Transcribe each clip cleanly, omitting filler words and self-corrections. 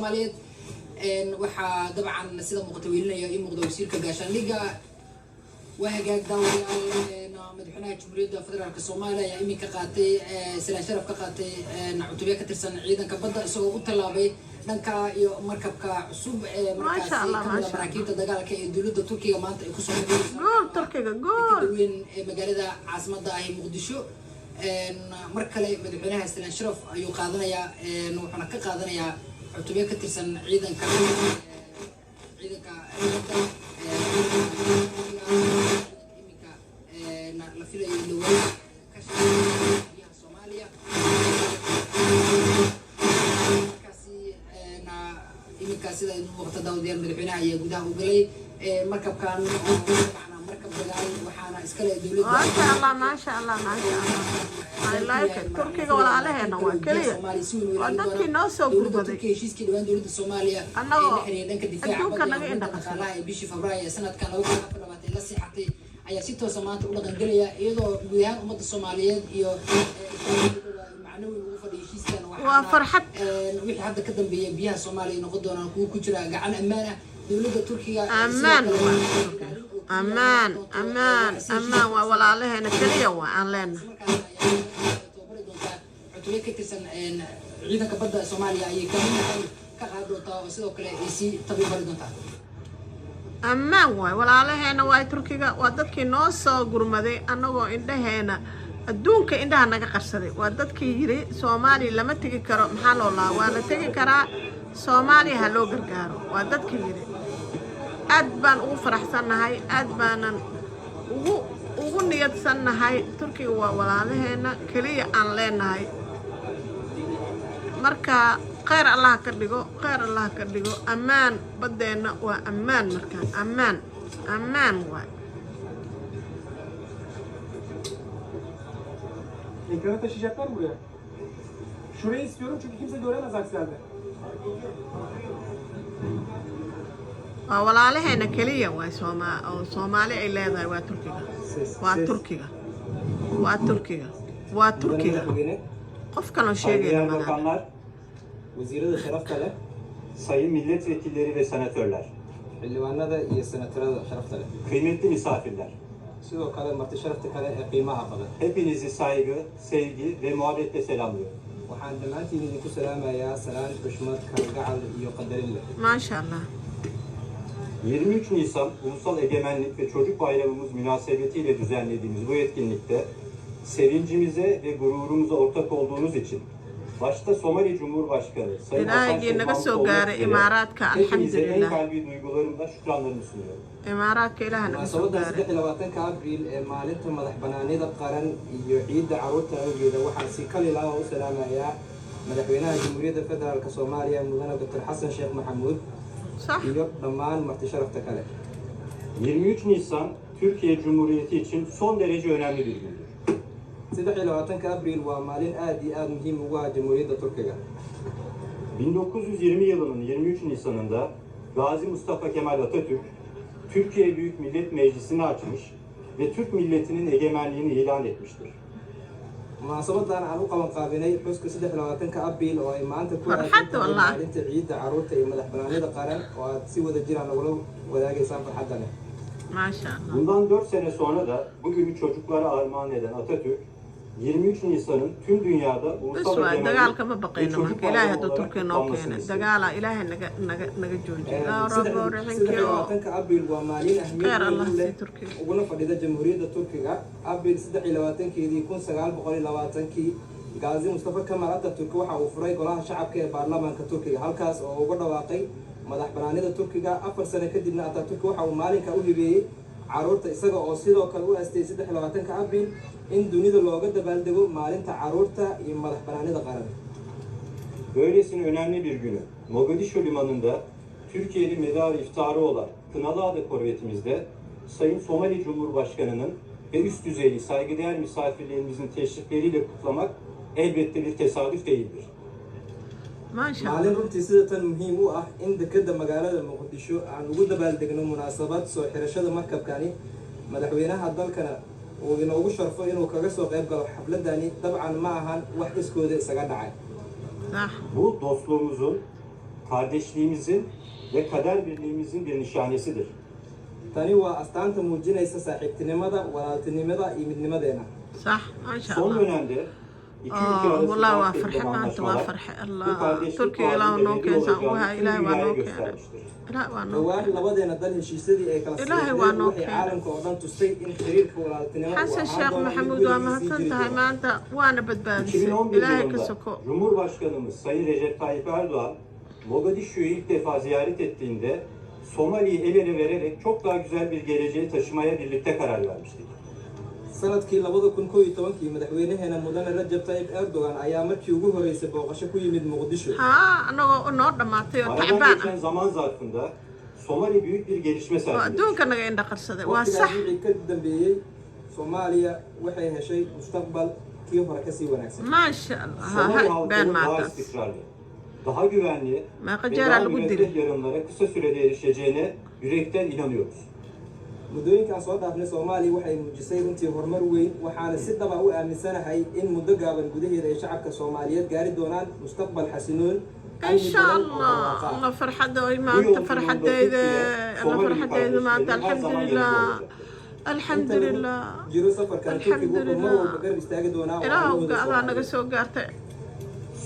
Soomaaliyeed. Waxaa dabcan sida muuqata welinaya ii muuqda wasiirka gaashaandhigga. Waa hagaag, daawadayaal. Madaxweynaha Jamhuuriyadda Federaalka Soomaaliya ayaa iminka qaatay salaan sharaf ka qaatay cutubyo ka tirsan ciidanka badda, isagoo u tallaabay dhanka iyo markabka cusub ee markaasi Maasha Allah, kamid a maasha. maraakiibta dagaalka ee dowladda Turkiga maanta ay kusoo noqonayso Gool Turkiga, gool! weyn ee magaalada caasimadda ah ee Muqdisho. Mar kale madaxweynaha salaan sharaf ayuu qaadanayaa, wuxuuna ka qaadanayaa cutubyo ka tirsan ciidanka badda iminka la filayo in dhawaan ka shaqeeya biyaha Soomaaliya. Markaasi iminka sida idin muuqata, daawadayaal, madaxweynaha ayaa gudaha u galay markabkan oo dabcan markab dagaal, waxaana iskale dowladda. Maasha Allah, maasha Allah, maasha Allah. I like it. Turkiga walaalaheena waa keliya, waa dadkii noo soo Dowladda gurbaday. Turkiga heshiiskii dhawaan dowladda Soomaaliya ee Annagoo la xiriira dhanka difaaca adduunka badda naga iyo indha horumarinta qarsaday. dhaqaalaha ee bishii Febraayo ee sanadkan 2024 la seexatay ayaa si toosa maanta u dhaqangelaya, iyadoo guud ahaan ummadda Soomaaliyeed iyo macno weyn ugu fadhiya heshiiskan. Waa Waxaana farxad. wixii hadda ka dambeeya biyaha Soomaaliya noqon doonaan kuwo ku jira gacan ammaan ah dowladda Turkiga. Ammaan waa Turkiga, ammaan, ammaan, ammaan. Waa walaalaheena keliya, waa aan leenahay. Tababari doontaa cutubyo ka tirsan ciidanka badda Soomaaliya ayay kaalin ka qaadi doontaa, oo sidoo kale ay sii tababari doontaa. Ammaan waay, walaalaheena waay. Turkiga waa dadkii noo soo gurmaday annagoo indhaheena adduunka indhaha naga qarsaday. Waa dadkii yiri Soomaaliya lama tegi karo. Maxaa loo lahaa? Waa la tegi karaa, Soomaaliya ha loo gargaaro, waa dadkii yiri. Aad baan ugu faraxsannahay, aad baanan ugu niyadsannahay. Turkiga waa walaalaheena keliya aan leenahay. Marka kheyr Allah ka dhigo, kheyr Allah ka dhigo. Ammaan, baddeenna waa ammaan. Markaan ammaan, ammaan waay. Ekranı taşıyacaklar buraya. Şurayı istiyorum çünkü kimse göremez aksi halde. Waa walaalaheena keliya waay. Sooma oo Soomaali ay leedahay waa Turkiga. Ses, Waa ses. Turkiga, waa Turkiga, waa Mudane Turkiga. Madaxweyne, Qof kaloo sheegayna Saygıdeğer malaha. bakanlar, wasiirada sharafta leh, sayın milletvekilleri ve senatörler, xildhibaanada iyo senatarada sharafta leh, kıymetli misafirler. Sidoo kale marti sharafta kale ee qiimaha badan. Hepinizi saygı, sevgi ve muhabbetle selamlıyorum. Waxaan dhammaantiin idinku salaamayaa salaan xushmad, kalgacal iyo qadarin leh. Maasha Allah. 23 Nisan Ulusal Egemenlik ve Çocuk Bayramımız münasebetiyle düzenlediğimiz bu etkinlikte sevincimize ve gururumuza ortak olduğunuz için başta Somali Cumhurbaşkanı Sayın Hasan Ilaahigii Şeyh naga Mahmut soo olmak gaaray üzere Imaaraadka, hepinize en alxamdulilah. Kalbi duygularımla şükranlarımı sunuyorum. Imaaraadka Ilaaha naga soo Munaasabadda gaaray. 23-ka Abriil ee maalinta madax banaanida qaran iyo ciidda carruurta awgeeda, waxaan si kalilaaba u salaamayaa madaxweynaha Jamhuuriyadda Federaalka Soomaaliya, mudane Dr. Xasan Sheekh Maxamuud, Sax. iyo dhammaan marti sharafta kale. 23 Nisan Türkiye Cumhuriyeti için son derece önemli bir gündür. 23-ka Abriil waa maalin aad iyo aad muhiim ugu ah Jamhuuriyadda Turkiga. 1920 yılının 23 Nisan'ında Gazi Mustafa Kemal Atatürk, Türkiye Büyük Millet Meclisi'ni açmış ve Türk milletinin egemenliğini ilan etmiştir. Munaasabadan aan u qaban qaabinay xuska 23-ka Abriil oo ay maanta ku Farxad aadan tahay wallah. maalinta ciidda carruurta iyo madax banaanida qaran, oo aad si wada jiraan nagula wadaagaysaan farxadda leh. Maasha Allah. Bundan 4 sene sonra da bugünü çocuklara armağan eden Atatürk, 23 Nisan'ın tüm dünyada Bas ulusal waay, egemenlik dagaalka ma ve baqayno. çocuk Marka Ilaahay bayramı hadduu olarak Turkiya noo kutlanmasını keenay, istedi. dagaala Ilaahay naga joojiyo. Ilaa Saddex rabo iyo raxinkii oo labaatanka Abriil waa maalin ahmiyad kheyr weyn Allah u leh sii Turkiga. uguna fadhida Jamhuuriyadda Turkiga. Abriil 23-keedii 1920-kii, Gaazi Mustafa Kamal Ataturk waxa uu furay golaha shacabka ee baarlamaanka Turkiga, halkaas oo uga dhawaaqay madax banaanida Turkiga. 4 sano kadibna Ataturk waxa uu maalinka u hibeeyey caruurta, isaga oo sidoo kale u aastayay 23-ka Abriil in dunida looga dabaaldego maalinta caruurta iyo madax banaanida qaran. Böylesine önemli bir günü Mogadishu limanında Türkiye'nin medarı iftiharı olan Kınalıada korvetimizde Sayın Somali Cumhurbaşkanı'nın ve üst düzeyli saygıdeğer misafirlerimizin teşrifleriyle kutlamak elbette bir tesadüf değildir. Maasha Allah. Maalin runtii sida tan muhiim u ah in dekeda magaalada Muqdisho aan ugu dabaaldegno munaasabad soo xirashada markabkani, madaxweynaha dalkana uu inoogu sharfo inuu kaga soo qayb galo xafladani, dabcan ma ahan wax iskooda isaga dhacay. Sax. Bu dostluğumuzun kardeşliğimizin ve kader birliğimizin bir nişanesidir. Tani waa astaanta muujinaysa saaxiibtinimada, walaaltinimada iyo midnimadeena. Sax, maasha Son Allah. Dönemde iki ülke Ah, arasında wallahi waa arz farxe edilen maanta, waa anlaşmalar farxe. bu Allah, kardeşlik Turkiga vaadinin Ilaah noo ebedi keensan olacağını uha tüm Ilaahay waa dünyaya noo keenay. Göstermiştir. Ilaahay waa noo Dhowaan keenay. Labadeena dal heshiisyadii ay kala Ilaahay waa saxiixdeen noo waxay keenay. Caalamka oo dhan tustay in xiriirka walaaltinimo uu Xasan ahaan Sheekh doono mid Maxamuud, waa weligii sii mahadsan jiri tahay doono. maanta, waana badbaadisay 2011 Ilaahay ka yılında soko. Cumhurbaşkanımız Sayın Recep Tayyip Erdoğan Mogadishu'yu ilk defa ziyaret ettiğinde Somali'yi el ele vererek çok daha güzel bir geleceğe taşımaya birlikte karar vermiştik. Sanadkii 2011-kii madaxweynaheena mudane Rajab Tayyip Erdogan ayaa markii ugu horeysay booqasho ku yimid Muqdisho. Haa, anagoo noo dhammaatay oo Aradan tacbaan ah geçen zaman zarfında Somali büyük bir gelişme oo sergilemiştir. adduunka naga indha qarsaday, waa Waqtigaas sax. Wixii ka dambeeyey Soomaaliya waxay heshay mustaqbal kii hore kasii wanaagsan. Maasha Allah. Somali Ha, been halkının daha maataas. İstikrarlı, daha güvenli Meeqa ve jeeraa daha lagu müreffeh dilay? Yarınlara kısa sürede erişeceğine yürekten inanıyoruz. Muddooyinkaan soo dhaafnay Soomaaliya waxay muujisay runtii horumar weyn, waxaana si dhaba u aaminsanahay in muddo gaaban gudaheeda ay shacabka Soomaaliyeed gaari doonaan mustaqbal xasinoon, amni Insha badan oo Allah. barwaaqo ah. Allah, farxadda oy Bu maanta yolculuğunda farxadeyda Türkiye, Allah, Somali farxadeyda maanta. Kardeşlerinin her zaman yanında Alxamdulilah. Olacaktır. Inta lagu Alxamdulilah. Jiro safarkan Turkigu wuxuu mar walba Alxamdulilah. garab istaagi doonaa Ilaahowga walaalahooda adaa naga Soomaaliyeed. Soo gaartay.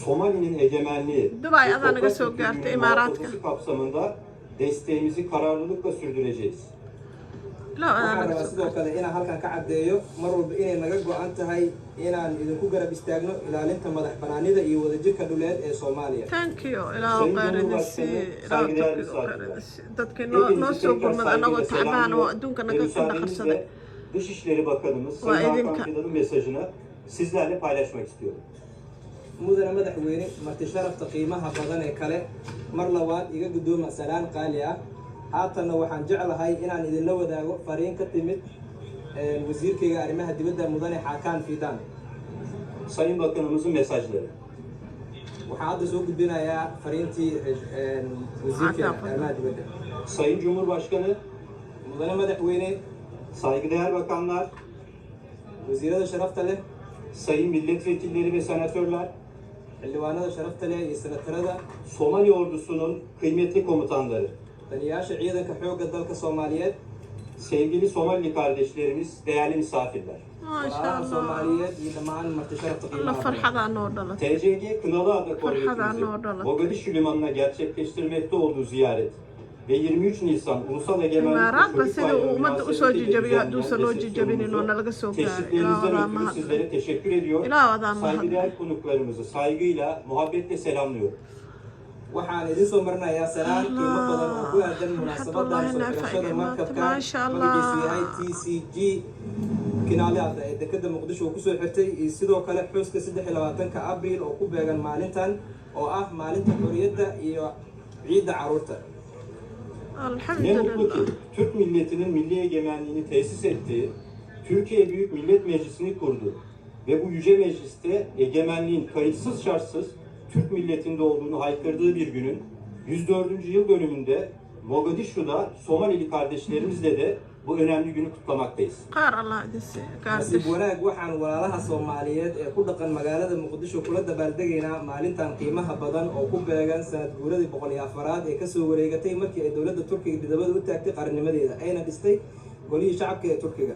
Somali'nin egemenliği Dubai ve adaa naga toprak soo gaartay bütünlüğünün Imaaraadka. Muhafazası kapsamında desteğimizi kararlılıkla sürdüreceğiz. Ilaah adaa Waxaan naga rabaa soo sidoo gaartay. Kale inaan halkan ka caddeeyo mar walba inay naga go'an tahay inaan idinku garab istaagno ilaalinta madax banaanida iyo wadajirka dhuleed ee Soomaaliya. Thank you. Ilaah Sayın khayr idin Cumhurbaşkanı, sii. Ilaah saygıdeğer Turkiga khayr misafirler. Idin sii. Dadkii noo noo Hepinizi soo tekrar gurmada anagoo saygıyla tacbaan oo selamlıyor adduunka ve naga indha qarsaday. Müsaadenizle Dışişleri Bakanımız Waa Sayın Hakan idinka. Fidan'ın mesajını sizlerle paylaşmak istiyorum. Mudane madaxweyne, marti sharafta qiimaha badan ee kale, mar labaad iga guddooma salaan qaali ah. Haatanna waxaan jeclahay inaan idinla wadaago fariin ka timid wasiirkayga arrimaha dibadda, mudane Xaakaan Fiidaan. Sayın Bakanımızın mesajları. Waxaan hadda soo gudbinayaa fariintii wasiirkeena Xaakaan. Arrimaha dibadda. Sayın Cumhurbaşkanı, Mudane madaxweyne, saygıdeğer bakanlar, wasiirada sharafta leh, sayın milletvekilleri ve senatörler, xildhibaanada sharafta leh iyo senatarada, Somali ordusunun kıymetli komutanları, taliyayaasha ciidanka xoogga dalka Soomaaliyeed, sevgili Somali kardeşlerimiz, değerli misafirler. Maasha walaalaha Allah. Soomaaliyeed iyo dhammaan marti sharafta Allah, qiimaha badan. farxadaa noo dhalatay. TCG Kınalıada Farxadaa korvetimizin noo dhalatay. Mogadishu limanına gerçekleştirmekte olduğu ziyaret ve 23 Nisan Ulusal Egemenlik ve Imaaraadba Çocuk sida Bayramı uu ummadda usoo münasebetiyle jijabiyo hadduusan düzenlenen noo jijabinin oo nalaga soo gaaray. Ilaah teşriflerinizden adaa ötürü mahadle. Sizlere teşekkür ediyor. Ilaah adaa mahadle. Saygıdeğer konuklarımızı saygıyla, muhabbetle selamlıyorum. Waxaan idin soo marinayaa salaan qiimo badan oo ku aadan farxad munaasabadan wallaahi soo neefa xirashada iga imaatay. Markabka Maasha magaciisu yahay Allah. TCG Kinaaliada ee dekada Muqdisho uu kusoo xirtay iyo sidoo kale xuska 23-ka Abriil oo ku beegan maalintan oo ah maalinta xorriyadda iyo ciidda carruurta. Ne mutlu Alxamdulilah. Ki Türk milletinin milli egemenliğini tesis ettiği, Türkiye Büyük Millet Meclisi'ni kurdu ve bu yüce mecliste egemenliğin kayıtsız şartsız Türk milletinde olduğunu haykırdığı bir günün 104. Yıl dönümünde Mogadishu'da Somalili kardeşlerimizle de bu önemli günü kutlamaktayız. Qaar Allah idin siiyo Nasiib gaardish. Wanaag waxaan walaalaha Soomaaliyeed ee ku dhaqan magaalada Muqdisho kula dabaaldegaynaa maalintan qiimaha badan oo ku beegan sanad guuradii 104aad ee kasoo wareegatay markii ay dowladda Turkiga dhidabada u taagtay qarannimadeeda ayna dhistay golihii shacabka ee Turkiga.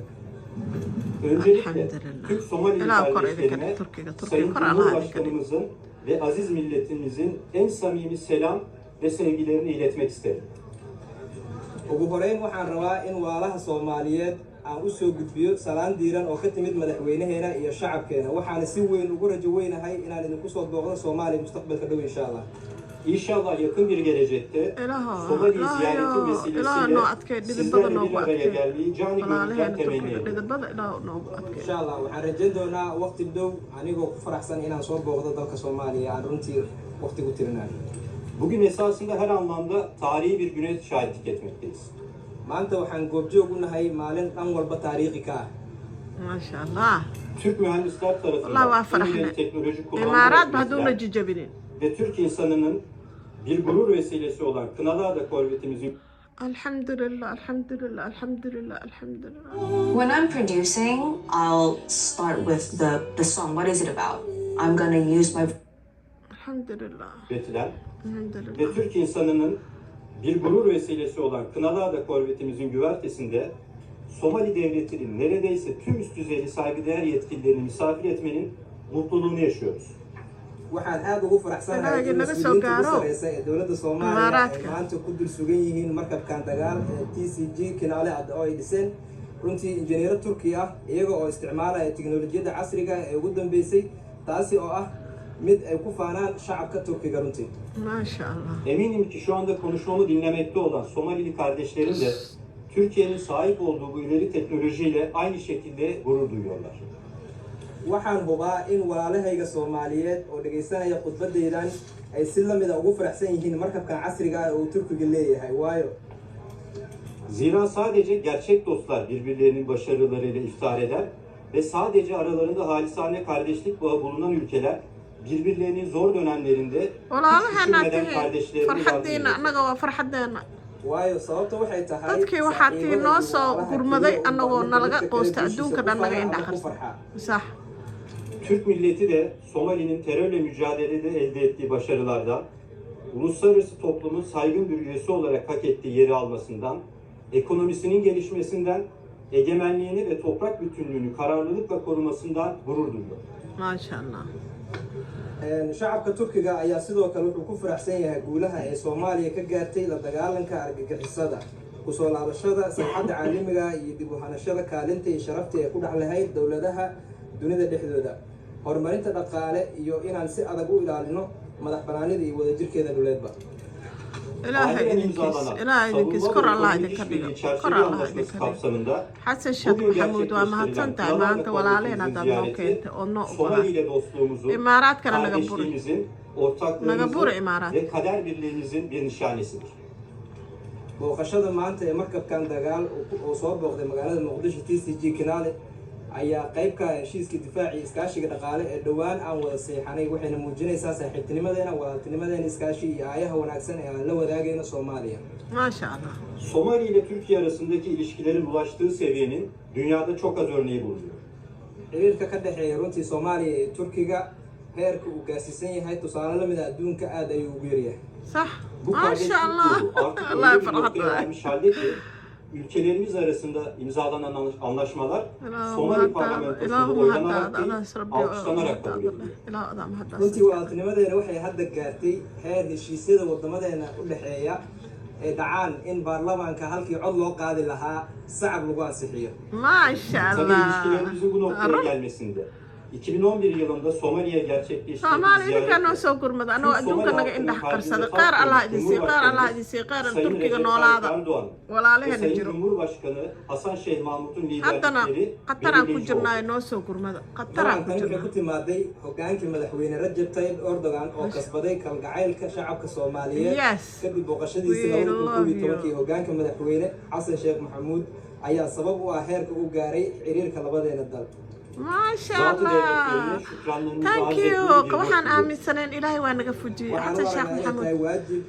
Öncelikle Elhamdülillah. Türk Somalili İlah kor idinka kardeşlerime dhig Turkiga. Turkiga Sayın kor Allah idinka dhig. Cumhurbaşkanımızın ve aziz milletimizin en samimi selam ve sevgilerini iletmek isterim. Ugu horeyn waxaan rabaa in walaalaha Soomaaliyeed aan u soo gudbiyo salaan diiran oo ka timid madaxweynaheena iyo shacabkeena, waxaana si weyn ugu rajo weynahay inaan idinku soo booqdo Soomaaliya mustaqbalka dhow, insha Allah. İnşallah yakın bir gelecekte Ilaah Somali Ilaahayow ziyareti Ilaah vesilesiyle noo adkay dhidibada sizlerle noogu bir araya adkay. Gelmeyi cani gönülden Walaalaheena temenni Turkiga ediyorum. dhidibada Ilaah noogu adkay. Insha Allah waxaan rajayn doonaa waqti dhow anigoo ku faraxsan inaan soo booqdo dalka Soomaaliya aan runtii waqti ku tirinayo. Bugün esasında her anlamda tarihi bir güne şahitlik etmekteyiz. Maanta waxaan goobjoog u nahay maalin dhan walba taariikhi ka ah. Maasha Allah. Türk mühendisler Wallah tarafından waa en faraxnay. İleri teknoloji kullanılarak Imaaraadba hadduuna üretilen jijabinin. Ve Türk insanının bir gurur vesilesi olan Kınalıada korvetimizin Alxamdulilah, alxamdulilah, alxamdulilah, alxamdulilah. When I'm producing, I'll start with the song. What is it about? I'm gonna use my Alxamdulilah. Üretilen Alxamdulilah. Ve Türk insanının bir gurur vesilesi olan Kınalıada korvetimizin güvertesinde Somali devletinin neredeyse tüm üst düzeyli saygıdeğer yetkililerini misafir etmenin mutluluğunu yaşıyoruz. Waxaan aad ugu faraxsanahay Ilaahay in naga soo mas-uuliyiinta ugu gaaro sareysa ee dowladda Soomaaliya ay Imaaraadka. Maanta ku dul sugan yihiin markabkan dagaal ee TCG Kinaale Adda oo ay dhiseen runtii injineero Turki ah, iyaga oo isticmaalaya tiknolojiyadda casriga ah ee ugu dambeysay, taasi oo ah mid ay ku faanaan shacabka Turkiga runtii. Maasha Allah. Eminim ki şu anda konuşmamı dinlemekte olan Somalili kardeşlerim de Türkiye'nin sahip olduğu bu ileri teknolojiyle aynı şekilde gurur duyuyorlar. Waxaan hubaa in walaalahayga Soomaaliyeed oo dhegaysanaya khudbadaydan ay si la mid a ugu faraxsan yihiin markabkan casriga ah ee uu Turkiga leeyahay, waayo Zira sadece gerçek dostlar birbirlerinin başarılarıyla iftihar eder ve sadece aralarında halisane kardeşlik bağı bulunan ülkeler birbirlerinin zor dönemlerinde hiç Walaalaheena düşünmeden tihiin, kardeşlerine yardım farxaddiina eder. Annaga waa farxaddeena. Waayo sababta waxay tahay Dadkii waxaa tii saaxiibada noo iyo soo walaalaha gurmaday keliya annagoo unbaa midba nalaga midka kale qoostay guushiisa adduunka ku dhan naga faana indha ama ku qarsan. farxaa. Sax. Türk milleti de Somali'nin terörle mücadelede elde ettiği başarılardan, uluslararası toplumun saygın bir üyesi olarak hak ettiği yeri almasından, ekonomisinin gelişmesinden, egemenliğini ve toprak bütünlüğünü kararlılıkla korumasından gurur duyuyor. Maasha Allah. Shacabka Turkiga ayaa sidoo kale wuxuu ku faraxsan yahay guulaha ay Soomaaliya ka gaartay la dagaalanka argagixisada, kusoo laabashada saaxadda caalamiga ah iyo dib u hanashada kaalinta iyo sharafta ay ku dhex lahayd dowladaha dunida dhexdooda, horumarinta dhaqaale iyo inaan si adag u ilaalino madax banaanida iyo wadajirkeeda dhuleedba. Ilaahay Acilen idinkiis, imzalanan Ilaahay idinkiis, savunma kor ve Allah ekonomik idinka dhigo, işbirliği kor çerçeve Allah anlaşması idinka dhigo. Kapsamında Xasan Sheekh bugün Maxamuud, waa gerçekleştirilen mahadsan tahay Kınalıada maanta walaalaheen korvetimizin haddaad noo ziyareti keentay oo noo Somali ogolaatay. ile dostluğumuzun, Imaaraadkana naga buri. Kardeşliğimizin, Naga buri ortaklığımızın Imaaraadka. Ve kader birliğimizin bir nişanesidir. Booqashada maanta ee markabkan dagaal oo soo booqday magaalada Muqdisho TCG Kinaale ayaa qayb ka ah heshiiskii difaaci iyo iskaashiga dhaqaale ee dhowaan aan wada seexanay, waxayna muujinaysaa saaxiibtinimadeena, walaaltinimadeena, iskaashi iyo aayaha wanaagsan ee aan la wadaagayno Soomaaliya. Maasha Allah. Somali ile Türkiye arasındaki ilişkilerin ulaştığı seviyenin dünyada çok az örneği bulunuyor. Xiriirka ka dhexeeya runtii Soomaaliya iyo Turkiga heerka uu gaarsiisan yahay tusaale la mid a adduunka aad ayuu ugu yaryahay. Sax. Bu Maasha kardeşlik Allah. ruhu artık Allah öyle bir farxad noktaya waay. varmış halde ki ülkelerimiz arasında imzalanan anlaşmalar Ilaahu Somali mahaddaada, parlamentosunda Ilaahu oylanarak mahaddaada, değil, Allahs Rabbi alkışlanarak kabul mahaddaada ediliyor. Ilaahu adaa mahaddaas. Runtii walaaltinimadeena waxay hadda gaartay heer heshiisyada wadamadeena u dhexeeya ay dhacaan in baarlamaanka halkii cod loo qaadi lahaa sacab lagu ansixiyo. Maasha Tabii Allah. ilişkilerimizin bu noktaya Run. Gelmesinde 2011 yılında Somali'ye gerçekleştirdiği Soomaali idinkaa noo ziyaretle soo gurmada anagoo Türk adduunka Somali naga halkının indhax kalbinde qarsada. taht Kheyr Allah kurmuş idin siiyo, kheyr Allah Cumhurbaşkanımız idin siiyo, kheyr Sayın Turkiga Recep Tayyip noolaada. Erdoğan'ın ve Walaalaheena Sayın jiro. Cumhurbaşkanı Hasan Şeyh Mahmut'un Haddana liderlikleri Qataraan ku belirleyici jirnaayo oldu. Noo soo gurmada, Qataraan Dabcan ku tani waxay jirnaa. Ku timaaday hogaankii madaxweyne Rajab Tayyip Erdogan oo kasbaday kalgacaylka shacabka Soomaaliyeed Yes. kadib booqashadiisii We 2011 love you. hogaanka madaxweyne Xasan Sheekh Maxamuud ayaa sabab u ah heerka uu gaaray xiriirka labadeena dal. Maasha Zatı Allah. Devletlerine şükranlarımızı Thank arz you. etmeyi bir borç Waxaan biliyoruz. aaminsanayn Ilaahay waa naga fujiyey. Waxaan Xasan u Sheekh aragnaa inay Maxamuud tahay waajib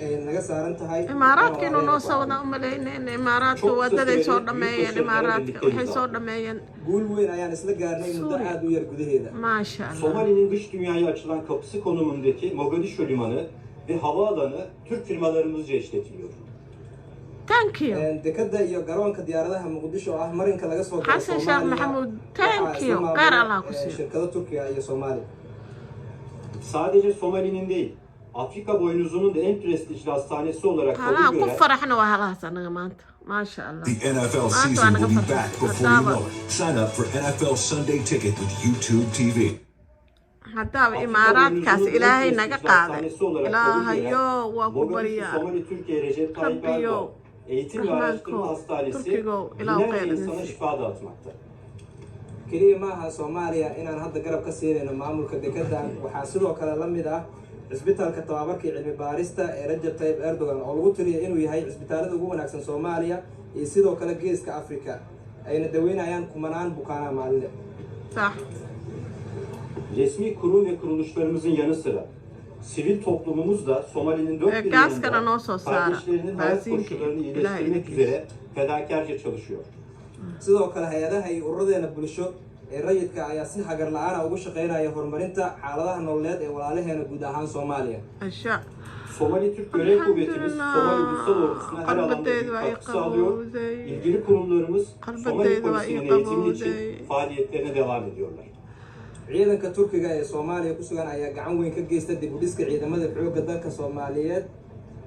ay naga saaran tahay Imaaraadka inuu noo soo wadaan u malaynayna. Imaaraadka Çok kısa wadaday sürede soo büyük dhameeyeen başarılara Imaaraadka birlikte waxay imza soo attık. dhameeyeen Guul weyn ayaan isla gaarnay muddo Suuriya. Aad u yar gudaheeda. Maasha Allah. Somali'nin dış dünyaya açılan kapısı konumundaki Mogadishu limanı ve havaalanı Türk firmalarımızca işletiliyor. Thank you. Dekada iyo garoonka diyaaradaha Muqdisho oo ah marinka laga soo galo Xasan Sheekh Soomaaliya Maxamuud, waxaa thank isla you. maamula, Kheyr Allah ku siiyo. Shirkado Turkiga iyo Soomaaliya. Sadece Somali'nin değil, Afrika boynuzunun da en prestijli hastanesi olarak kabul Halaha ku gören faraxna waa halahaas anaga maanta, maasha Allah. The NFL Maanta waa season naga will be farxay back before you haddaaba know it. Sign up for NFL Sunday Ticket with YouTube TV. Haddaaba Afrika Imaaraadkaas boynuzunun en Ilaahay naga prestijli qaaday. Hastanesi olarak kabul gören Ilaahayo waa ku Mogadishu baryaa. Somali Türkiye Recep Tayyip Rabbiyow, Erdoğan Eğitim ve Araştırma Raxmaankow, Hastanesi Turkigow, Ilaahu binlerce kheyr idin insana siiyo. Şifa dağıtmakta. Keliya ma aha Soomaaliya inaan hadda garab ka siinayno maamulka dekedan, waxaa sidoo kale la mid ah cisbitaalka tababarka iyo cilmi baarista ee Rajab Tayyip Erdogan oo lagu tiriyo inuu yahay cisbitaalada ugu wanaagsan Soomaaliya iyo sidoo kale geeska Afrika, ayna daweynayaan kumanaan bukaana maalinle. Sax. Resmi kurum ve kuruluşlarımızın yanı sıra sivil toplumumuz da Somali'nin dört Ee, bir gaaskana yanında noo soo saara kardeşlerinin hayat baasiinka koşullarını iyo Ilaahay iyileştirmek idinkiisa. Üzere fedakarca çalışıyor. Sidoo kale hay-adaha iyo ururadeena bulsho ee rayidka ayaa si hagar la-aana ugu shaqeynaya horumarinta xaaladaha nololeed ee walaalaheena guud ahaan Soomaaliya. Asha. Somali Türk Görev Kuvvetimiz Somali Ulusal Ordusu'na her alanda Qalbadeyda büyük waa ii katkı sağlıyor. qabowday. İlgili kurumlarımız Somali Qalbadeyda waa ii polisinin eğitimi için qabowday. faaliyetlerine devam ediyorlar. Ciidanka Turkiga ee Soomaaliya ku sugan ayaa gacan weyn ka geysta dib u dhiska ciidamada xoogga dalka Soomaaliyeed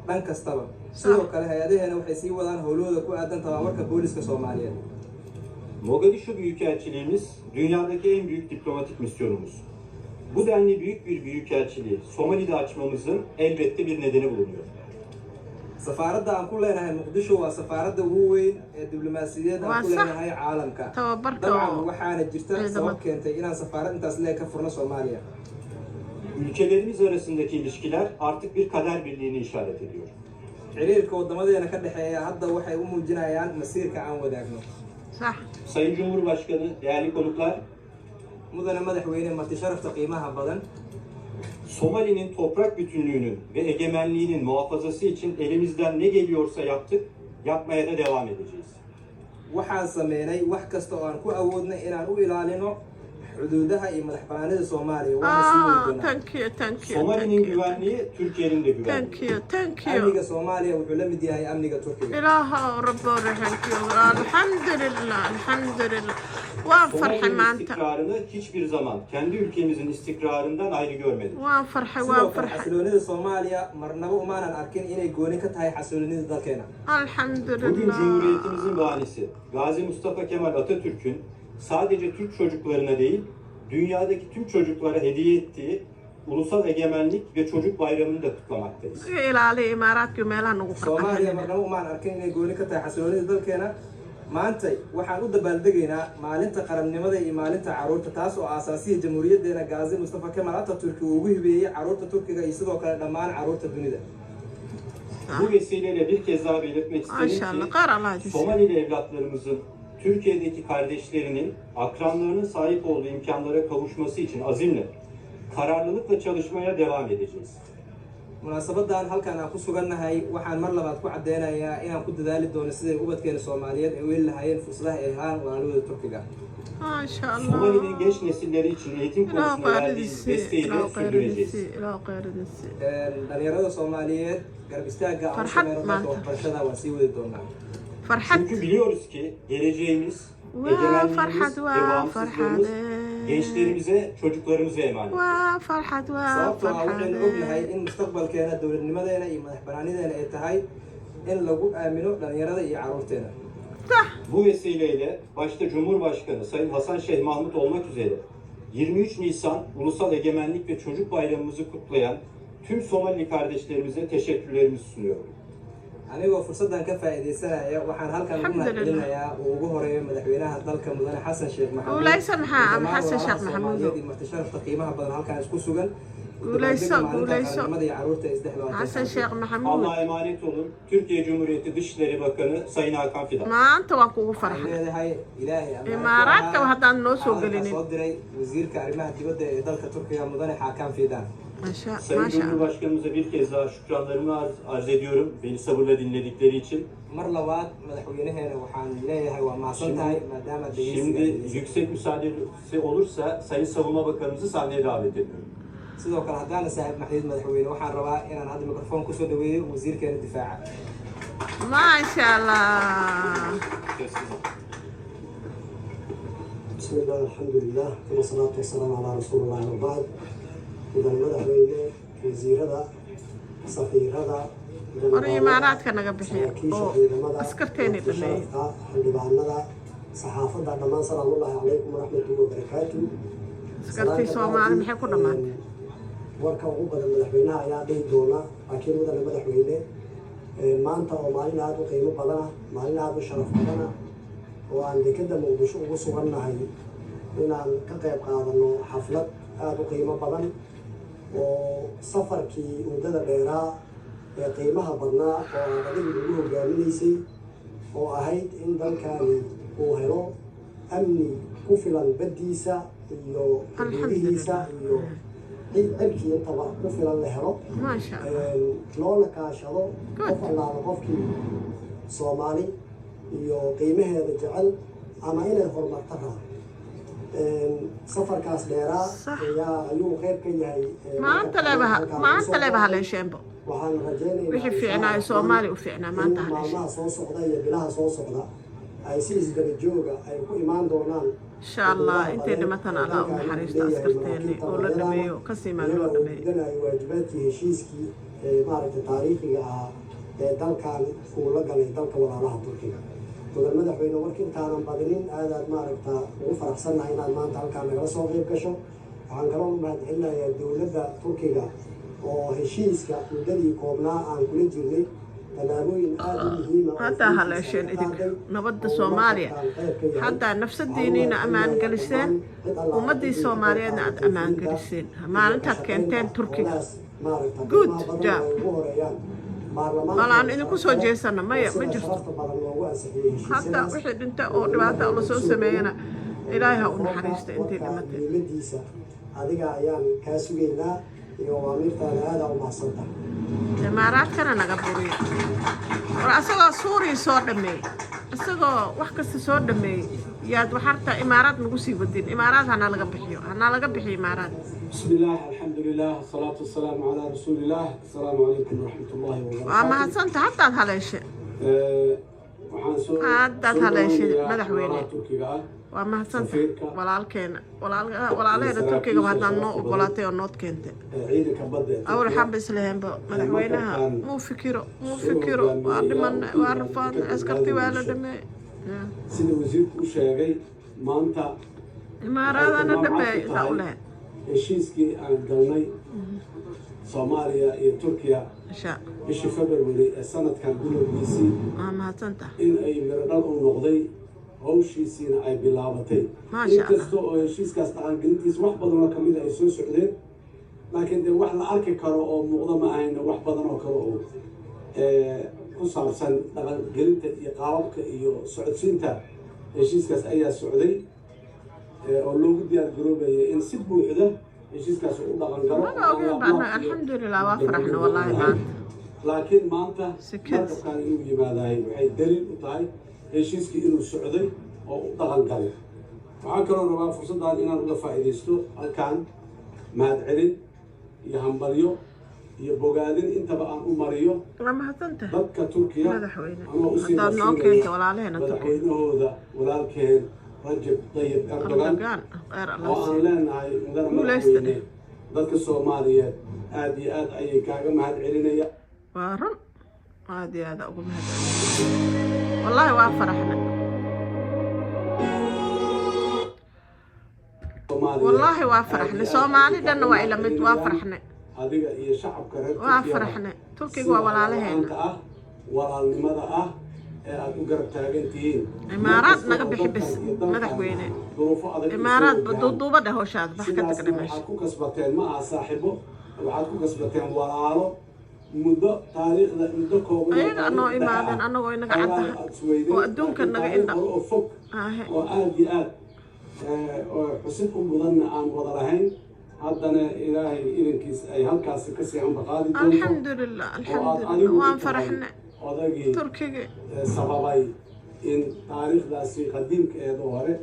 dhan kastaba. Sidoo kale, hay-adaheena waxay sii wadaan howlahooda ku aadan tababarka booliska Soomaaliyeed. Mogadishu Büyükelçiliğimiz dünyadaki en büyük diplomatik misyonumuz. Bu denli büyük bir büyükelçiliği Somali'de açmamızın elbette bir nedeni bulunuyor. Safaaradda aan ku leenahay Muqdisho waa safaaradda ugu weyn ee diblomaasiyadeed Waa aan ku sax. leenahay caalamka. Tababarka Dabcan, oo waxaana jirta ciidamada. sabab keentay inaan safaarad intaas leeg ka furno Soomaaliya. Ülkelerimiz arasındaki ilişkiler artık bir kader birliğini işaret ediyor. Xiriirka wadamadeena ka dhexeeya hadda waxay u muujinayaan masiirka aan wadaagno. Sax. Sayın Cumhurbaşkanı, değerli konuklar, Mudane madaxweyne, marti sharafta qiimaha badan, Somali'nin toprak bütünlüğünün ve egemenliğinin muhafazası için elimizden ne geliyorsa yaptık, yapmaya da devam edeceğiz. Waxaan sameynay wax kasta oo aan ku awoodnay inaan u ilaalino xuduudaha iyo madax banaanida Soomaaliya, waana sii wadi Ah, doonaa. thank you, thank you, Somali'nin thank you, güvenliği Türkiye'nin de güvenliği. thank you, thank you. Amniga Soomaaliya wuxuu la mid yahay amniga Turkiga. Ilaahow rabbo raxankiyo. Alxamdulilah, alxamdulilah, waan farxay Somali'nin maanta. İstikrarını hiçbir zaman kendi ülkemizin istikrarından ayrı görmedik. Waan farxay, Sidoo waan kale, farxay. xasiloonida Soomaaliya marnaba umaanan arkin inay gooni ka tahay xasiloonida dalkeena. Bugün Alxamdulilah. Cumhuriyetimizin banisi Gazi Mustafa Kemal Atatürk'ün sadece Türk çocuklarına değil, dünyadaki tüm çocuklara hediye ettiği Ulusal Egemenlik ve Çocuk Bayramı'nı da kutlamaktayız. Iga ilaaliya imaaraadkii meelaha nagu Soomaaliya qarqarxanina. Marnaba umaan arkin inay gooni ka tahay xasiloonida dalkeena. Maantay waxaan u dabaaldegaynaa maalinta qarannimada iyo maalinta carruurta, taas oo aasaasiya jamhuuriyaddeena Gaazi Mustafa Kemal Atatürk uu ugu hibeeyey carruurta Turkiga iyo sidoo kale dhammaan carruurta dunida. Bu vesileyle bir kez daha belirtmek isterim Maasha Allah, ki qaar Allah idin siiyo. Somalili evlatlarımızın Türkiye'deki kardeşlerinin, akranlarının sahip olduğu imkanlara kavuşması için azimle, kararlılıkla çalışmaya devam edeceğiz. Munaasabadan halkan aan ku sugannahay waxaan mar labaad ku caddeynayaa inaan ku dadaali doono siday ubadkeena Soomaaliyeed ay u heli lahaayeen fursadaha ay helaan walaalahooda Turkiga. Maasha Allah. Somali'nin genç nesilleri için eğitim Ilaah konusunda verdiğimiz khayr idin sii, desteği de ilaah khayr idin sürdüreceğiz. sii, ilaah khayr idin sii. Dhalinyarada Soomaaliyeed garab istaagga aan u Farxad sameyno dhanka maanta. waxbarashada waan sii wadi doonaa. Farxad. Çünkü biliyoruz ki geleceğimiz, Waa egemenliğimiz farxad, ve waa bağımsızlığımız farxade. Gençlerimize, çocuklarımıza emanet. Waa farxad, waa Sababtoo ah waxaynu ognahay farxade. In mustaqbalkeena, dowladnimadeena iyo madax banaanideena ay tahay in lagu aamino dhalinyarada iyo carruurteena. Sax. Bu vesileyle başta Cumhurbaşkanı Sayın Hasan Şeyh Mahmut olmak üzere 23 Nisan Ulusal Egemenlik ve Çocuk Bayramımızı kutlayan tüm Somalili kardeşlerimize teşekkürlerimizi sunuyorum. Anigoo fursaddan ka faa'iidaysanaya, waxaan halkan ugu Alxamdulilah. Mahadcelinayaa uu ugu horeeyo madaxweynaha dalka, mudane Xasan Sheekh Maxamuud, Guulayso maxaa iyo ama dhammaan Xasan Sheekh walaalaha Maxamuudow. Soomaaliyeed iyo marti sharafta qiimaha badan halkan isku sugan Guulayso, dabaaldega maalinta guulayso. Qarannimada iyo carruurta ee 23. Xasan Sheekh Maxamuud. Allah'a emanet olun. Türkiye Cumhuriyeti Dışişleri Bakanı Sayın Hakan Fidan. Maanta waan kugu Waxaan farxay. leedahay Ilaahay ammaano ku Imaaraadka ahaada. haddaan noo soo Waxaa halkan gelinin. soo diray wasiirka arrimaha dibadda ee dalka Turkiga, mudane Xaakan Fidan. Maasha Sayın maasha Allah. Cumhurbaşkanımıza bir kez daha şükranlarımı arz ediyorum. Beni sabırla dinledikleri için. Mar labaad madaxweynaheena waxaan leeyahay waa mahadsan tahay maadaama dhegeysiga Şimdi dhegeysan. Yüksek müsaadesi olursa Sayın Savunma Bakanımızı sahneye davet ediyorum. Sidoo kale, haddaana saaxiib maxdiid madaxweyne, waxaan rabaa inaan hadda mikrofon kusoo dhaweeyo wasiirkeena difaaca. Maasha Allah. Söz sizin. بسم الله، الحمد لله، ثم الصلاة والسلام على رسول الله، وبعد. Mudan madaxweyne, wasiirada, safiirada, Hore imaaraadka naga bixiya saraakiisha oo ciidamada, askarteeni dhameeyey. sharafta, xildhibaanada, saxaafadda, dhammaan, salaamullahi calaykum waraxmatullahi wabarakaatu. Askartii Soomaali maxay ku dhammaatay? Warka ugu badan madaxweynaha ayaa dhihi doona, laakiin mudane madaxweyne, maanta oo maalin aada u qiimo badan ah, maalin aada u sharaf badan ah, oo aan dekeda Muqdisho ugu sugannahay inaan ka qayb qaadano xaflad aada u qiimo badan oo safarkii muddada dheeraa ee qiimaha badnaa oo aad adigu ugu hogaaminaysay, oo ahayd in dalkani uu helo amni ku filan baddiisa iyo xuduudihiisa iyo cirkii intaba ku filan la helo, Maasha Allah. Loona kaashado Good. qof allaala qofkii Soomaali iyo qiimaheeda jecel ama inay horumarto raba. Safarkaas dheeraa ayaa ayuu qayb ka yahay. Maanta leba, maanta leba haleesheenbo. Waxaan rajaynaynaa, Wixii fiicnaayo Soomaaliya u fiicnaa maanta in haleesheen. maalmaha soo socda iyo bilaha soo socda ay si isdaba jooga ay ku imaan doonaan. Insha Allah, intay dhimatana Allah u naxariisto askarteeni oo la dhameeyo, kasii maan loo dhameeyo. Gudanayo waajibaadkii heshiiskii ee maaragtay taariikhiga ahaa ee dalkan uu la galay dalka walaalaha Turkiga. Mudan madaxweyne, warka intaanan badinin, aadaad maaragta ugu faraxsannahay inaad maanta halkaan nagala soo qayb gasho. Waxaan kaloo u mahadcelinayaa dowladda Turkiga oo heshiiska muddadii koobnaa aan kula jirnay tallaabooyin aada u muhiima oo Haddaa fulintiisa haleesheen ka idinka qaaday nabadda oo Soomaaliya. markaan qayb ka yahay. Haddaa nafsadiiniina ammaan geliseen, ummaddii Soomaaliyeedna aad ammaan geliseen maalintaad keenteen Turkiga. Good job. Wala aan idinku soo jeesano, maya, ma jirto. Hadda wixii dhinta oo dhibaata la soo sameeyana, Ilaahay ha u naxariista intay dhimatay. Muhiimadiisa adiga ayaan kaa sugaynaa iyo awaamiirtaada. Aada u mahadsantahay. Imaaraadkana naga buriya. War asagoo Suuriya soo dhameeyey, isagoo wax kasta soo dhameeyey, yaad waxarta Imaaraad nagu sii wadin. Imaaraad hanaa laga bixiyo, hanaa laga bixiyo Imaaraad. بسم الله، الحمد لله، والصلاة والسلام على رسول الله. السلام عليكم ورحمة الله Waa وبركاته. mahadsanta, haddaad haleeshe. Waxaan soo Haddaad soo haleeshay, dhaweynayaa madaxweyne. walaalaha Turkiga ah, Waa mahadsanta. safiirka, Walaalkeena, walaalaheena Turkiga haddaad noo ogolaatay oo nood keentay. Ciidanka badda ee Awal Turkiga. waxaan ba isleheenba madaxweynaha muu fikiro, muu fikiro, waa dhimanay, waa rafaadnay, askartii waa la dhameeyey. Sida wasiirku u sheegay, maanta Imaaraadana waxay dhameeyey tilmaam intaa cad u ku lahayn. tahay heshiiskii aan galnay Soomaaliya iyo Turkiya Insha bishii February ee sanadkan bilowgiisii Waa mahadsanta. in ay mirodhal u noqday, hawshiisiina ay bilaabatay. Maasha Allah. Inkasta oo heshiiskaas dhaqangelintiisa wax badan oo kamida ay soo socdeen, laakiin dee wax la arki karo oo muuqda ma ahayna. Wax badan oo kale oo ku saabsan dhaqangelinta iyo qaababka iyo socodsiinta heshiiskaas ayaa socday, oo loogu diyaar garoobayay in si buuxda heshiiskaas uu u dhaqan galo. Maga ogeen ba annaga. Alxamdulilah, waa faraxna wallaahi maanta. Laakiin maanta Sikad. markabkan inuu yimaadahay waxay daliil u tahay heshiiskii inuu socday oo u dhaqan galay. Waxaan kaloo rabaa fursaddan inaan uga faa'iidaysto halkan mahadcelin iyo hambalyo iyo bogaadin intaba aan u mariyo Waa mahadsantahay, dadka Turkiya, madaxweyne, anoo usii haddaad noo marsiinaya keentay walaalaheena Turkiga. madaxweynahooda, walaalkeen Rajab Tayyib Erdogan, Erdogan, kheyr Allah oo aan siiyo. leenahay: mudane Guuleysta. madaxweyne, dadka Soomaaliyeed aad iyo aad ayay kaaga mahad celinayaan. Waa run, aad iyo aada ugu mahadcelin. Wallaahi waa faraxna. Soomaaliyeed Wallaahi waa aad iyo faraxnay. aad Soomaali ayay dhanna kaaga waa ila mid, waa mahad faraxnay. adiga iyo shacabka reer Waa Turkiyaba faraxnay. Turkiga sida waa walaalaheena. la'aanta ah, walaalnimada ah ee aad u garab taagan tihiin. Imaaraad Markasta naga oo bixi dalkan bis, iyo dalkan madaxweyne. duruufo adag ay soo Imaaraad wajahaan. duuduuba dheh, howshaada bax ka Sidaasna tagna meesha. waxaad ku kasbateen ma aha saaxiibo, waxaad ku kasbateen walaalo muddo taariikhda muddo kooban oo Ayaga noo taariikhda imaadeen ah. annagoo inaga Xoolaha caddaha aad isweydeen, oo adduunka laakiin naga taariikh indha. hore oo fog Ahe. oo aad iyo aad oo xusid u mudanna aan wada lahayn, haddana Ilaahay idankiis ay halkaasi kasii ambaqaadi doonto, Alxamdulilah, oo aad alxamdulilah, adigu u waan tahay faraxnay. odagii Turkiga sababay in taariikhdaasi qadiimkeeda hore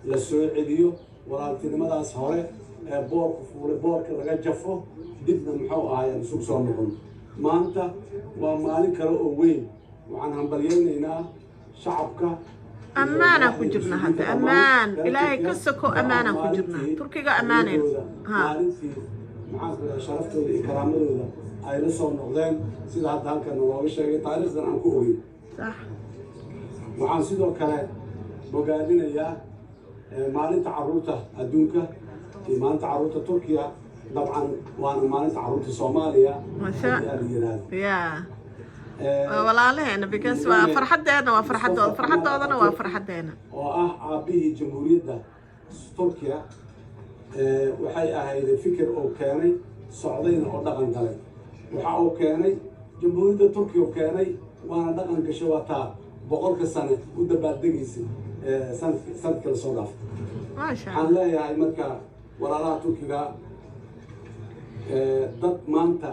la soo celiyo, walaaltinimadaas hore ee boorka fuulay boorka laga jafo, dibna muxuu ahay aan isugu soo noqon. Maanta waa maalin kale oo weyn. Waxaan hambalyaynaynaa shacabka. Ammaanaan ku jirnaa hadda, ammaan Ilaahay ka soko, ammaanaan ku jirnaa. Turkiga ammaaneen ha. Maalintii, maxaan ku dhahay, sharaftooda iyo karaamadooda ay la soo noqdeen, sida hadda halkan looga sheegay, taariikhdan aan ku ogeyn. Waxaan sidoo kale bogaadinayaa maalinta carruurta adduunka iyo maalinta carruurta Turkiya, dabcan waana maalinta carruurta Soomaaliya Masha. haddii aan yidhaahdo. Ya, waa walaalaheena, because waa farxadeena, waa farxadooda, farxadoodana waa farxadeena. Oo ah aabbihii Jamhuuriyadda Turkiya, waxay ahayd fikir oo keenay, socdayna oo dhaqan galay. Waxa uu keenay Jamhuuriyadda Turkiya uu keenay, waana dhaqan gashay. Waa taa 100-ka sane u dabaaldegaysay sanadka lasoo dhaafay. Maasha Waxaan Allah. leeyahay marka walaalaha Turkiga, dad maanta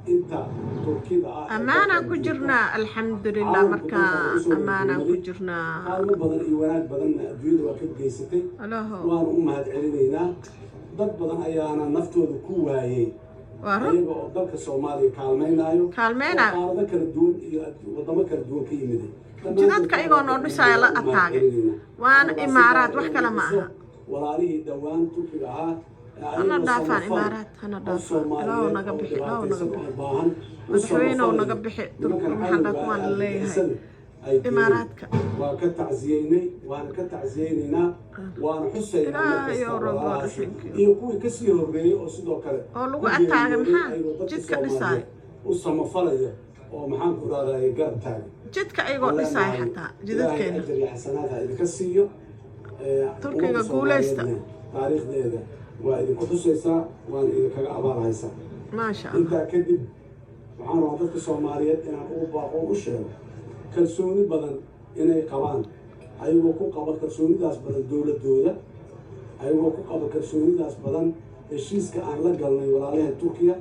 Inta Turkida ah ee Ammaanaan ku dalkan joogta, jirnaa, alxamdulilah. caalamku Markaa dalkan usoo ammaanaan ku gurmaday. jirnaa. Kaalmo badan iyo wanaag badanna adduunyada waa ka geysatay. Alaho. Waanu u mahad celinaynaa. Dad badan ayaana naftooda ku waayey Waa run. ayaga oo dalka Soomaaliya kaalmaynaayo, Kaalmeynaayo. oo qaarado kala duwan iyo wadamo kala duwan ka yimiday. Jidadka ayagoo noo dhisaya la ataagay. Waana Imaaraad, wax kale ma aha. Walaalihii dhowaan Turkiga ahaa ee Hana ayagoo dhaafaan samafal Imaaraad, hana oo dhaafaan. Soomaaliyeed Ilaahu naga oo bixi, Ilaahu naga dhibaataysan oo bixi. baahan u Madaxweynow naga samafalaya bixi. nimankan Maxaan cadowga kuwaan ah leeyahay. argagixisada ay dileen. Imaaraadka. Waa ka tacsiyeynay, waana ka tacsiyeynaynaa, waana xusaynaa mar Ilaahayow kasta Rabbo walaalahaasi raximkiyo. iyo kuwii kasii horreeyey oo sidoo kale Oo lagu ku ataagay, geeriyooday maxaa? ayagoo dadka Jidka dhisaayo. Soomaaliyeed u samafalaya oo, maxaan ku rahdaye, garab taagan. Jidka ayagoo dhisaya xataa jidadkeena. Ilaahay ajar iyo xasanaad ha idinka siiyo. Turkiga Ummadda guuleysta. Soomaaliyeedna taariikhdeeda waa idinku xusaysaa, waana idinkaga abaalhaysaa. Maasha Allah. Intaa kadib, waxaan rabaa dadka Soomaaliyeed inaan ugu baaqo, u sheego kalsooni badan inay qabaan, ayagoo ku qaba kalsoonidaas badan dowladooda, ayagoo ku qaba kalsoonidaas badan heshiiska aan la galnay walaalaheen Turkiya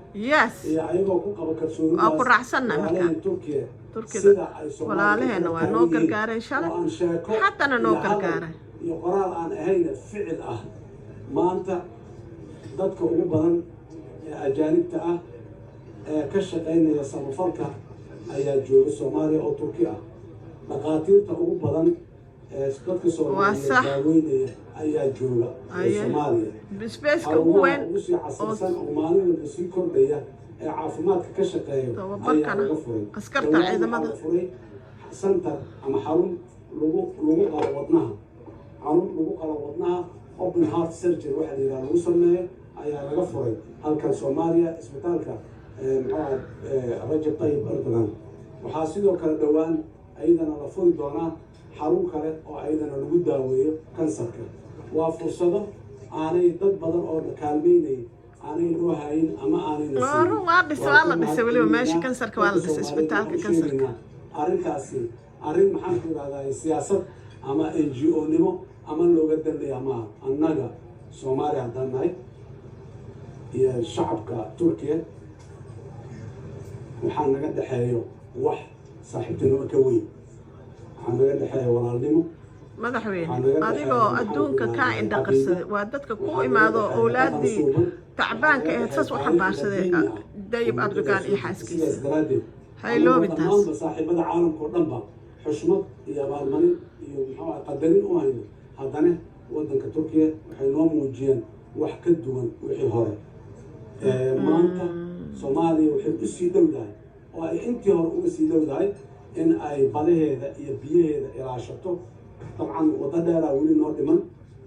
iyo ayagoo ku qaba kalsoonidaas Waa ku raacsannahay marka. walaalaheen Turkiya Turkida sida ay Soomaaliya walaalaheena ula waa noo taagan yihiin, gargaareen shalay, oo aan sheeko haddana noo iyo hadal gargaaray. iyo qoraal aan ahayna ficil ah. Maanta dadka ugu badan ee ajaanibta ah ee ka shaqaynaya samafalka ayaa jooga Soomaaliya oo Turki ah. Dhaqaatiirta ugu badan ee dadka Soomaaliyeed Sax. daaweynaya ayaa jooga ee Soomaaliya. Spaceka ugu Xarumaha weyn ugu sii casrisan oo maalin walba sii kordhaya ee caafimaadka ka shaqeeyo ayaa Tababarkana laga furay. askarta Dhowaan waxaa ciidamada. la furay center ama xarun lagu qalo wadnaha, xarun lagu qalo wadnaha, open heart surgery waxa la yidhaha lagu sameeyo ayaa laga furay halkan Soomaaliya, isbitaalka muxuu ahaa, Rajab Tayyip Erdogan. Waxaa sidoo kale dhowaan ayadana la furi doonaa xarun kale oo ayadana lagu daaweeyo kansarka. Waa fursado aanay dad badan oo kaalmeynay aanay noo hayin ama aanayna Waa siinin. run, waa dhisay, waa la ku dhisay weliba meesha mahadcelinaynaa kansarka, waa la dadka dhisay, Soomaaliyeed. isbitaalka Waxaan u kansarka. sheegaynaa arrintaasi arrin, maxaan ku idhahdaa, siyaasad ama NGO nimo ama looga danlaya maaha. Annaga Soomaaliya haddaan nahay iyo shacabka Turkiya, waxaa naga dhexeeyo wax saaxiibtinimo ka weyn, waxaa naga dhexeeya walaalnimo. Madaxweyne, Waxaa naga dhexeeya, adigoo maxaan ku adduunka kaa idhahdaa, indha caqiido. qarsaday, waa dadka ku Waxaa naga imaado dhexeeya dhaqan owlaadii suuban. tacbaanka Waxaa naga ahayd saas u dhexeeya xambaarsaday taariikh qadiimi ah Dayib oo Erdogan iyo muddadaas. xaaskiisa. Sidaas daraaddeed, Ha iloobin anagoo taas. dhammaanba saaxiibada caalamka oo dhanba xushmad iyo abaalmarin iyo, muxuu ahay, qadarin u hayno, haddana waddanka Turkiya waxay noo muujiyeen wax ka duwan wixii hore. Maanta Soomaaliya waxay u sii dhowdahay oo ay intii hore uga sii dhowdahay in ay badaheeda iyo biyaheeda ilaashato. Dabcan waddo dheeraa weli noo dhiman,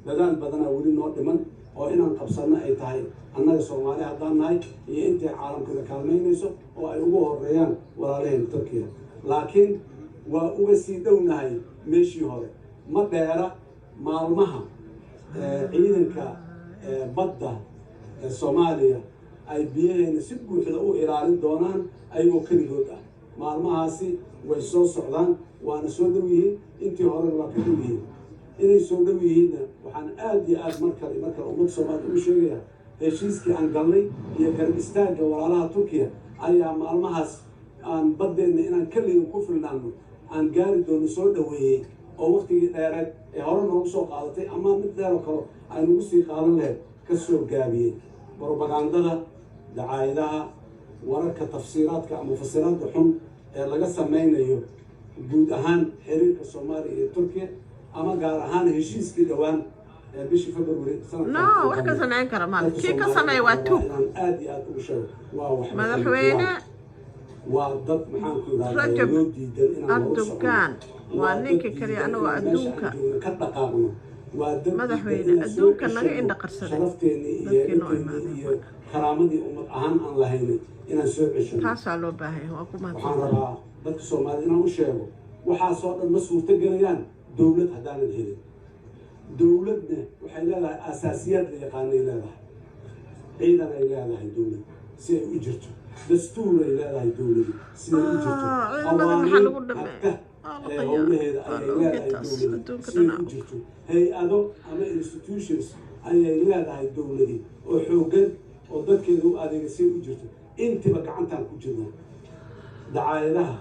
dadaal badanaa weli noo dhiman oo inaan qabsanno ay tahay annaga Soomaali haddaan nahay iyo intay caalamkana kaalmaynayso oo ay ugu horeeyaan walaalaheen Turkiya, laakiin waa uga sii dhownahay meeshii hore. Ma dheera maalmaha ciidanka badda ee Soomaaliya ay biyaheena si buuxda u ilaalin doonaan ayagoo keligood ah. Maalmahaasi way soo socdaan, waana soo dhow yihiin, intii horena waa ka dhow yihiin. Inay soo dhow yihiinna waxaan aad iyo aad mar kale mar kale ummadda Soomaaliya ugu sheegaya, heshiiskii aan galnay iyo garab istaagga walaalaha Turkiya ayaa maalmahaas aan baddeenna inaan keliga ku filnaano aan gaari doono soo dhoweeyey, oo waqtigii dheereed ee hore noogu soo qaadatay ama mid dheer oo kale ay nagu sii qaadan lahayd ka soo gaabiyey. Brobagandada, dacaayadaha, wararka, tafsiiraadka ama fasiraadda xun ee laga sameynayo guud ahaan xiriirka Soomaaliya iyo Turkiya ama gaar ahaan heshiiskii dhowaan ee bishii February sanadkan No, wax ka samayn kara male. dadka Kii ka Soomaaliyeed sameeya waa waa tuug. inaan aad iyo aad ugu sheego, waa wax Madaxweyne waa dad, maxaan ku idhahdaa, Rajab loo diidan inaan hor u socono. Erdogan waa Dad ninka kaliya diidan anagoo inaan meesha adduunka aan joogno ka dhaqaaqno. Waa dad diidan Madaxweyne, inaan soo adduunka naga ceshano indha qarsaday. sharafteenii iyo Dadkii noo heerkeennii imaadeen. iyo karaamadii ummad ahaan aan lahaynay inaan soo ceshano. Taasaa loo baahan yahay, waa ku Waxaan mahadsantahay. rabaa dadka Soomaalida inaan u sheego, waxaasoo dhan ma suurto gelayaan dowlad haddaanan helin. Dowladna waxay leedahay asaasiyaad la yaqaanay leedahay, ciidan ay leedahay dowlad si ay u jirto, dastuur ay leedahay dowladu si ay u jirto, Ah, ciidamada maxaa lagu dhameeyay? hagta Waa la ee qayaa. howlaheeda Waa ayay la leedahay ogetaas. dowladu Adduunka si ay dhan u jirto, hay-ado ama institutions ayay leedahay dowladi oo xooggan oo dadkeeda u adeega si ay u jirto. Intiba gacantaan ku jirnaa dacaayadaha.